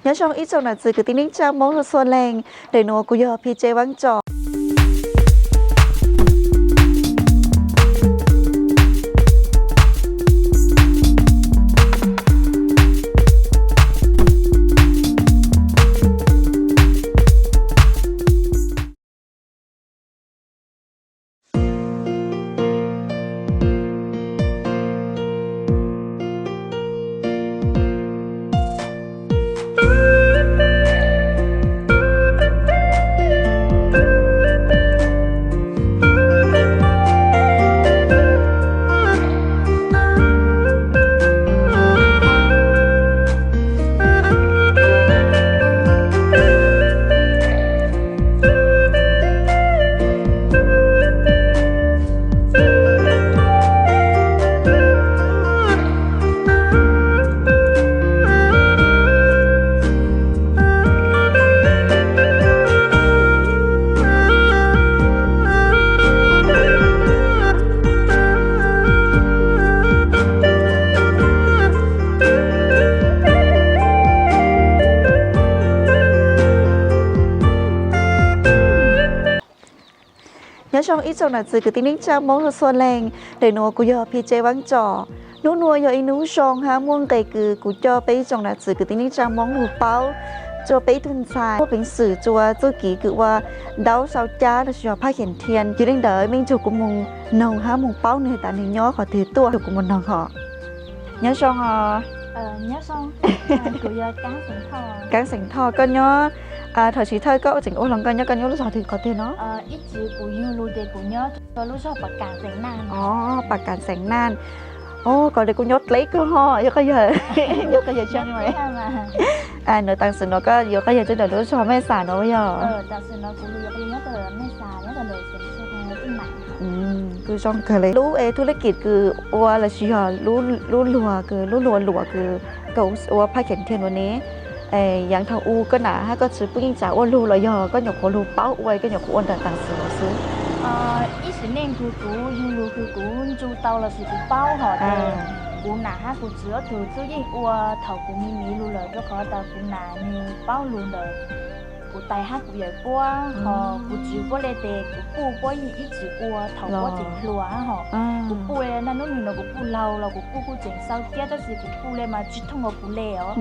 Nyob zoo ib tsoom nam txiv kwv tij neej tsa Hmoob txhua leej, ntawm nuav kuv yog Phi Tse Vaab Tsom. Nyob zoo ib tsoom nam txiv kwv tij neej tsa Hmoob txhua leej, ntawm nuav kuv yog Phi Tse Vaab Tsom. Nub nuav yog ib nub zoo hab muaj nqe kws kuv coj peb ib tsoom nam txiv kwv tij neej tsa Hmoob lug paub rua peb tug ntxhais muaj peev xwm rua txuj kev kws ua ntaub sau cab lossis yog phaj kheem thiaj. Yog le ntawd mej nrug kuv moog noog hab moog paub nwg tas nwg nyob qhov twg tuaj, kuv moog noog hov. Nyob zoo os. Kaab Xeem Thoj, koj nyob, thaum chiv thawj koj tseem ua hluas nkauj nyob koj nyob lub zog twg qhov twg no? Os, Pas Kas Xeem Naj. Os, koj le kuj nyob dleb kawg hos, yuav qhov yawg, yuav qhov yawg tsi, nuav taam sim nuav koj yuav qhov yawg tsi ntawm lub zog Mej Xas nuav yog? Kuj zoo kawg le. Lub e thu lej kim kws ua lossis yog lub luag kws, lub luag luam kws koj ua phaj kheem thiaj nuav ne, yaav thaum u koj nam hab koj tsi puj yeej tsav ua lug los yog koj nyuam qhuav lug paub ua, koj nyuam qhuav ua ntawm taam sim nuav xwb? Ib sim neej kws kuv yug lug kws kuv nrug tau lossis kuv paub hov tes kuv nam hab kuv txiv ob tug twb yeej ua thaum kuv miv miv lug lawm, rua qhov tas kuv nam nwg paub lug ntawm kuv tais hab kuv yawm puab, hos kuv txiv puab le tes kuv puj puab yeej ib txwm ua thaum puab tseem hluas hab hos. Kuv puj le, naj nub nwg nuav kuv puj laug los kuv puj kuj tseem xaus thiab, tab sis kuv puj le mas tsi thooj nkaus kuv le os.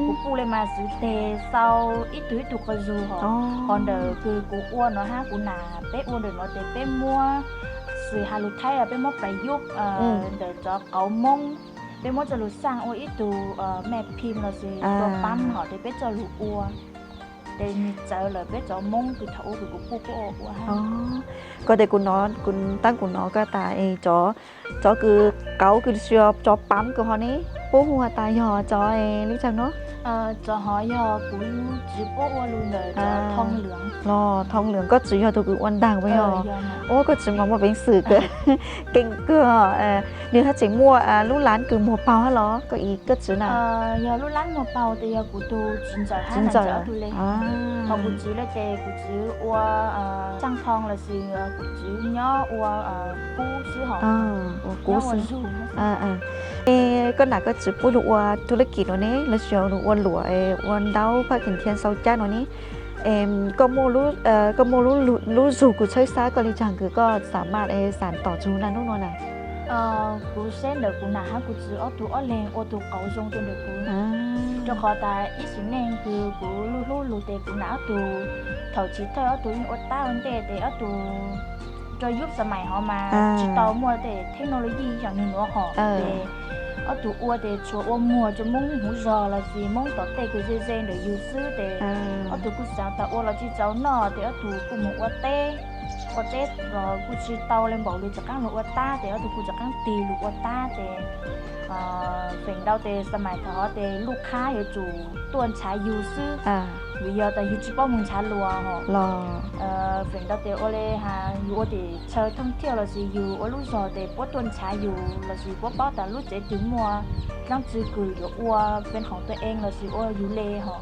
Kuv puj le mas xwv teg xaus ib tug ib tug quas zug hos. Hos ntawm kws kuv ua nuav hab kuv nam peb ua ntawm nuav tes peb muab, xws has lug Thaib los peb muab pais yub ntawm cov qauv Moob, peb muab coj lug xaj ua ib tug mej phim lossis tua paab hov tes peb coj lug ua. Tes nwg txawv lawm peb cov Moob kws thaum ub kws kuv puj puab ua ua hab. Koj tes kuv nov, kuv taab kuv nov koj tas es cov, cov kws qauv kws lossis cov paab kws hov ne, puab hu has tas yog cov le caag no? Cov hov yog kuv txiv puab ua lug ntawm cov thoo lwm. Los thoo lwm koj txiv yog tug kws ua ntaag puas yog? Ua koj txiv mas muaj peev xwm kawg, keej kawg. Nwg hab tseem muaj lub lab kws muag paug hab los koj txiv na? Yog lub lab muag paug tes yog kuv tug txiv ntxawm hab ntxawm ob tug le. Hos kuv txiv le tes kuv txiv ua xaaj thoo lossis kuv txiv nyob ua kub xwb hos. Ua kub xwb. Koj nam koj txiv puab lug ua thu lej kim nuav ne, lossis lug ua luam, ua ntaub phaj kheem thiaj xau cab nuav ne, koj muaj lub, koj muaj lub zug kws txhawb xab koj le caag kws koj xam maj xam tom txug naj nub nuav na? Kuv saib ntawm kuv nam hab kuv txiv ob tug ob leeg ua tug qauv zoo rua ntawm kuv, rua qhov tas ib sim neej kws kuv lub hlub lug tes kuv nam ob tug, thaum chiv thawj ob tug yeej ua tab ua ntej tes ob tug, rua yub xas mais hov mas tsi tau muaj tej technology ib yaam nwg nuav hov tes ob tug ua tes tsuas ua muag rua Moob huv zog lossis Moob tom tej kws ze ze ntawm yug xwb tes ob tug kuj xaav tas ua los tsi txaus noj tes ob tug kuj moog ua teb, ua teb los kuj tsi tau le npaum lug rov qaab lug ua tab tes ob tug kuj rov qaab tig lug ua tab tes feem ntau tes xas mais thaum hov tes luj khab yuav tsum tuaj nrhav yug xwb, vim yog tas yug tsi paub moog nrhav luas hov. Feem ntau tes ua le has yug ua tim chaw thooj thiaj lossis yug ua lub zog tes puab tuaj nrhav yug lossis puab paub tas lub tsev twg muaj dlaab tsi kws yuav ua pes khoom tuaj eeg lossis ua yug le hov,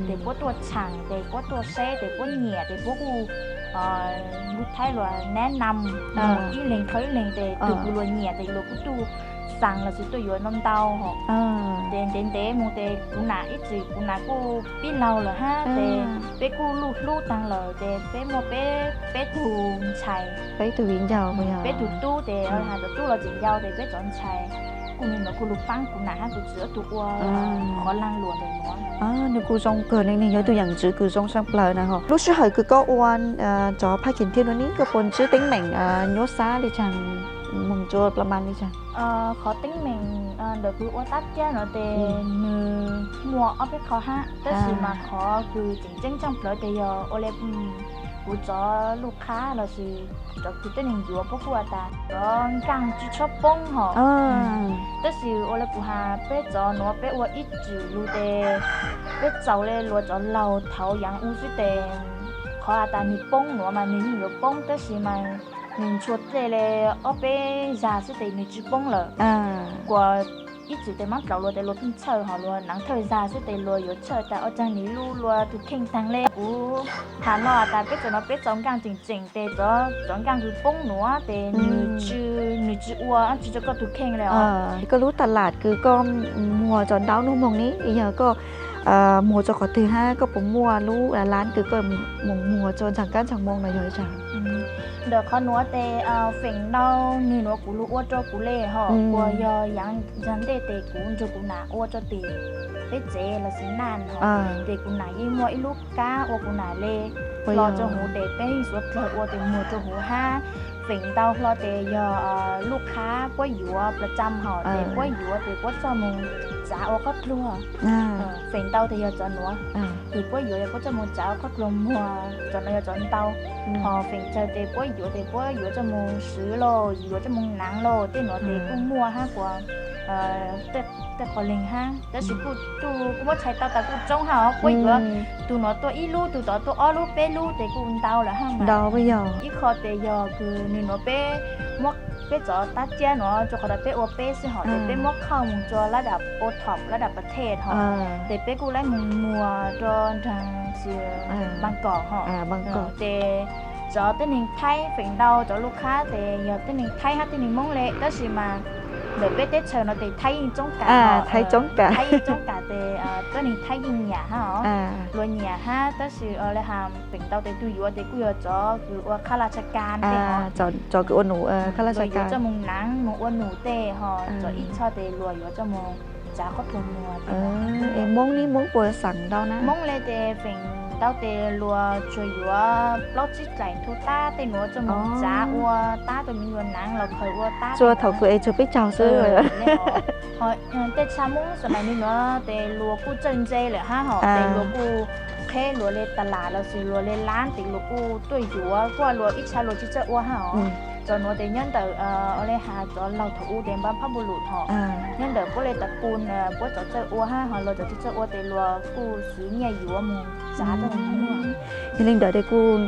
tes puab tuaj tshaam tes puab tuaj saib tes puab nyiam tes puab kuj, lub Thaib luas nab nam ib leeg qhov ib leeg tes tug kws luas nyiam tes luas kuj tuaj xaas lossis tuaj yuav ntau ntau hos. Ces ntev ntev mus ces kuv nam ib txwm kuv nam kuj pib laug lawm hab ces peb kuj luj hlub taag lawm ces peb muaj peb, peb tug ntxhais, peb tug viv ncaus, peb tug tub ces has cov tub los tseem yau ces peb cov ntxhais kuj nwg nuav kuj lug paab kuv nam hab kuv txiv ob tug ua qhov laag luam ntawm nuav. Nwg kuj zoo kawg, nwg yog ib tug yaam ntxwv kws zoo sab plaws na hos. Lub sij hawm kws koj ua cov phaj kheem thiab nuav ne koj puas ntsib teeb meem nyuaj sab le caag, moog rua plas mas le caag? Qhov teeb meem ntawm kws ua tab cab nuav tes nwg muaj ob peb qho hab, tab sis mas qhov kws tseem ceeb tshaaj plawg tes yog ua le kuv cov luj qhab lossis cov kws tuab neeg yuav puab kuj has tas cov nkaaj tsi tshua poob hos. Tab sis ua le kuv has peb cov nuav peb ua ib txwm lug tes peb txaus le luas cov laug thaud yaav u xwb tes qhov has tas nwg poob nuav mas nwg yeej yuav poob tab sis mas nwg ntshua dlej le ob peb zag xwb tes nwg tsi poob lawm. Kuas ib txwm tes maab dlaus luas tes luas txhawj hos luas naav thawj zag xwb tes luas yuav txhawj tas ua caag nwg lub luas tug kheej taag le. Kuv has no has tas peb cov nuav peb txaus nkaaj tseem tseem tes cov, cov nkaaj kws poob nuav tes nwg tsi, nwg tsi ua tsi rua koj tug kheej le os. Koj lub tas lam kws koj muag cov ntaub nuav moog ne yog koj muag rua qhov twg hab koj puas muaj lub lab kws koj moog muag rua ntxhais kab ntxhais moo no yog le caag? Ntawm qhov nuav tes feem ntau nwg nuav kuv lug ua rua kuv le hos kuas yog yaav zag ntej tes kuv nrug kuv nam ua rua tim peb tsev lossis naj hos tes kuv nam yeej muaj ib lub kab ua kuv nam le hlo rua huv tes peb yeej suav dlawg ua tes muag rua huv hab. Feem ntau hlo tes yog luj qhab puab yuav plas tsam hos tes puab yuav tes puab coj moog txav ua qhob dluag. Feem ntau tes yog cov nuav, kws puab yuav yog puab coj moog txav ua qhob dluag muag, cov nuav yog cov ntau. Hos feem tsawg tes puab yuav tes puab yuav coj moog swv lauj, yuav coj moog naav lauj, tej nuav tes kuj muaj hab kuas tej qhov leeg hab tab sis kuj, kuj muab txhais tau tas kuj tsoob hab os. Puab yuav tug nuav tuaj ib lub, tug tod tuaj ob lub peb lub tes kuj ntau lawm hab mas. Ib qho tes yog kws nwg nuav peb muab peb cov tab cab nuav rua qhov tas peb ua peb xwb hos tes peb muab khauj moog rua lab dam Botox lab dam Botox hos tes peb kuj laib moog muag rua nraag Bangkok hos. Ces cov tuab neeg Thaib feem ntau cov luj qhab tes yog tuab neeg Thaib hab tuab neeg Moob le tab sis mas ntawm peb teb chaws nuav tes Thaib yeej tsoob kam, Thaib tsoob kam tes tuab neeg Thaib yeej nyiam hab os, luas nyiam hab tab sis le has feem ntau tes tug yuav tes kuj yog cov kws ua khab laj tshaj kas tej hos, cov kws ua num khab laj tshaj kas, coj moog naav moog ua num tej hos cov ib txhoj tes luas yuav coj moog txav qhob dluag muag. Es Moob ne, Moob puas xeem ntau na? Moob le tes feem ntau tes luas tsuas yuav plaub tsib dlaim thu tab tej nuav coj moog txav ua tab rua miv nyuas naav los khaws ua tab. Tsuas thaum kws es tsuas peb caug xwb. Hos tej tshaj Moob sau nais miv nyuas tes luas kuj txawj ntse lawm hab hos tes luas kuj qheb luas le tas lam lossis luas le lab tes luas kuj tuaj yuav, kuj luas ib tshaj luas tsi txawj ua hab os. Cov nuav tes nyob ntawm le has cov laug thaum u tes npab phab npu lum hos nyob ntawm puab le tas pun puab cov txawj ua hab hos luas cov tsi txawj ua tes luas kuj xwv nyiaj yuav moog txav rua moog muag. Yog le ntawd tes kuj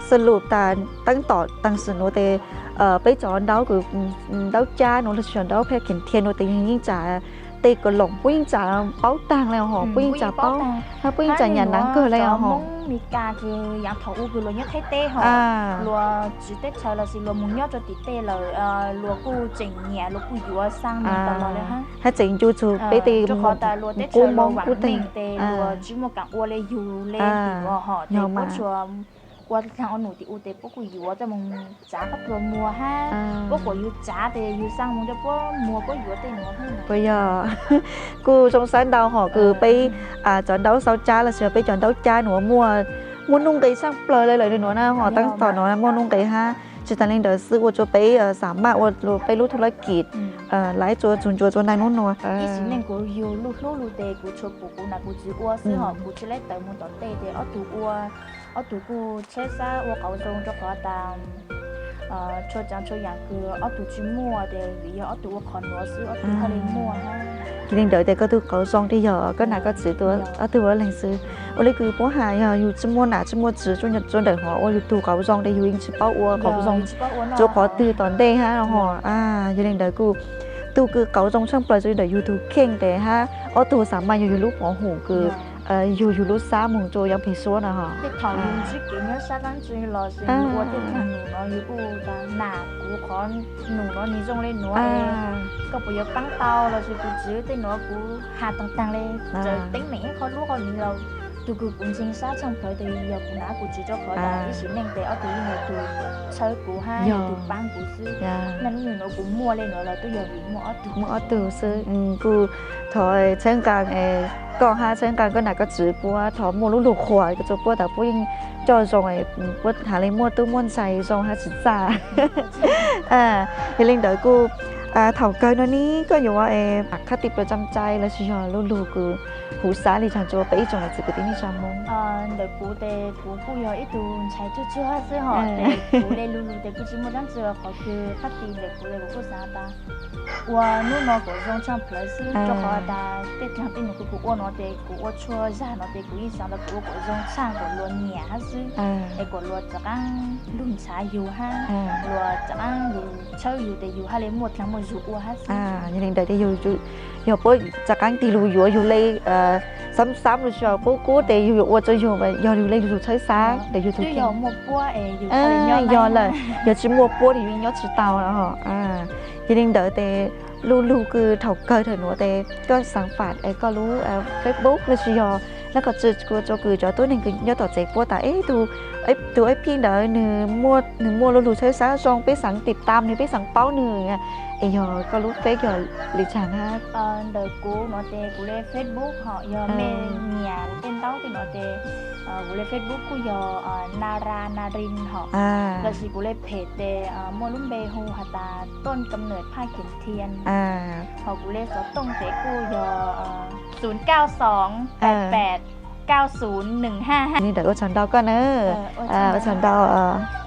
xwb lug tas teeb tom taag sim nuav tes peb cov ntaub kws, ntaub cab nuav lossis cov ntaub phaj kheem thiab nuav tes yeej tsav tej ko loos puab yeej tsav paub taag le hos, puab yeej tsav paub, puab yeej tsav nyam naav kawg le hos. Moob Mes Kas kws yaav thaum u kws luas nyob Thaib teb hos luas tsiv teb chaws lossis luas moog nyob rua tim tej lawm luas kuj tseem nyiam luas kuj yuav xaa moog tas los le hab. Hab tseem ncu txug peb tej qub Moob qub teg tes luas tsi muaj kaam ua le yug le tim nuav hos tes puab tsuas ua tag ua num tim u tes puab kuj yuav coj moog txav qhob dluag muag hab puab kuas yug txav tes yug xaa moog rua puab muag puab yuav tej nuav. Puas yog? Kuj zoo sab ntau hos kws peb cov ntaub xauv cab lossis peb cov ntaub cab nuav muaj, muaj nuj nqis tshaj plawg le lawm nuav na hos, teeb tom nuav muaj nuj nqis hab. Tsi taag le ntawd xwb ua rua peb xam maj ua peb lub thub lab kis laib rua txug ncua rua nraag nub nuav. Ib sim neej kuv yug luj hlub lug tes kuv tsuas pum kuv nam kuv txiv ua xwb hos kuv tsi laib tawm moog tom tej tes ob tug ua, ob tug kuj txhawb xab ua qauv zoo rua qhov tas txhua tsav txhua yaam kws ob tug tsi muaj tes vim yog ob tug ua qhov nuav xwb ob tug hab le muaj. Yog le ntawd tes koj tug qauv zoo tes yog koj nam koj txiv ob tug ua leeg xwb. Ua le kws puab has yog yug tsi muaj nam tsi muaj txiv rua ntawm hov ua yug tug qauv zoo tes yug yeej tsi paub ua qauv zoo rua qhov twg tom ntej hab hos. Yog le ntawd kuj tug kws qauv zoo tshaj plawg rua ntawm yug tug kheej tes hab ob tug xam maj yog yug lub pov hum kws yug yug lub xab moog rua yov peg suab no ho. Tej thaum yug ntsib kev nyuaj sab dlaab tsi los sis yug ua tej tag num no yug kuj tas nam kuv qhov num no nwg zoo le nuav, koj puas yuav paab tau los sis kuv tsi tej nuav kuv has taag taag le, txawm teeb meem ib qho lub qhov miv los tug kws kuv ntseeg sab tshaaj plawg tes yog kuv nam kuv tsi rua qhov tas ib sim neej tes ob tug yeej yog tug txhawb kuv hab yog tug paab kuv xwb. Naj nub nuav kuv muaj le nuav los twb yog vim muaj ob tug. Muaj ob tug xwb. Kuj thov txhawb nqaa koj hab txhawb nqaa koj nam koj txiv puab thov muaj lub lug qhuas koj txug puab tas puab yeej coj zoo, puab has le muaj tub muaj ntxhais zoo hab tsi txaj. Yog le ntawd kuj thaum kawg no ne koj yuav khab ti plas tsaa cai los sis yog lub lug kws huv xav le caag rua peb ib tsoom niam txiv kwv tij neej tsa Moob? Ntawm kuv tes kuv kuj yog ib tug ntxhais tsuag tsuag xwb hos tes kuv le lub lug tes kuj tsi muaj dlaab tsi qhov kws khab ti ntawm kuv tes kuv kuj xaav tas ua nub no kuas zoo tshaaj plawg xwb rua qhov tas tej dlaag tej num kws kuv ua no tes kuv ua txhua zag no tes kuv yeej xaav tas kuv ua kuas zoo tshaaj kuas luas nyiam hab xwb, es kuas luas rov qaab lug ntshaw yug hab luas rov qaab lug txhawb yug tes yug hab le muaj dlaag muaj zug ua hab xwb. Yog le ntawd tes yog puab rov qaab tig lug yuav yug le xab xab los sis puab kub tes yug yuav ua rua yug, yog yug le lug txhawb xab tes yug tug kheej. Yog lawm, yog tsi muaj puab tes yug nyob tsi tau no. Yog le ntawd tes lub lug kws thaum kawg thaum nuav tes koj xaav fam koj lub Facebook los sis yog nab qhov tsi rua kws cov tuab neeg kws nyob tom tsev puab tas tus ib phij ntawd nwg muaj lub lug txhawb xab zoo peb xaav tiv tam nwg peb xaav paub nwg, es yog koj lub Face yog le caag hab? Ntawm kuv no tes kuv le Facebook hos yog mej nyiam tej ntaub tej no tes kuv le Facebook kuj yog Nara Narin hos, los sis kuv le phem tes muaj lub npe hu has tas Tooj Kam Nuam Phaj Kheem Thian, hos kuv le xov tooj tes kuj yog xum kauj xoom pem pem kauj xum nwm haj haj. Li ntawd ua tsaug ntau koj na, ua tsaug ntau os.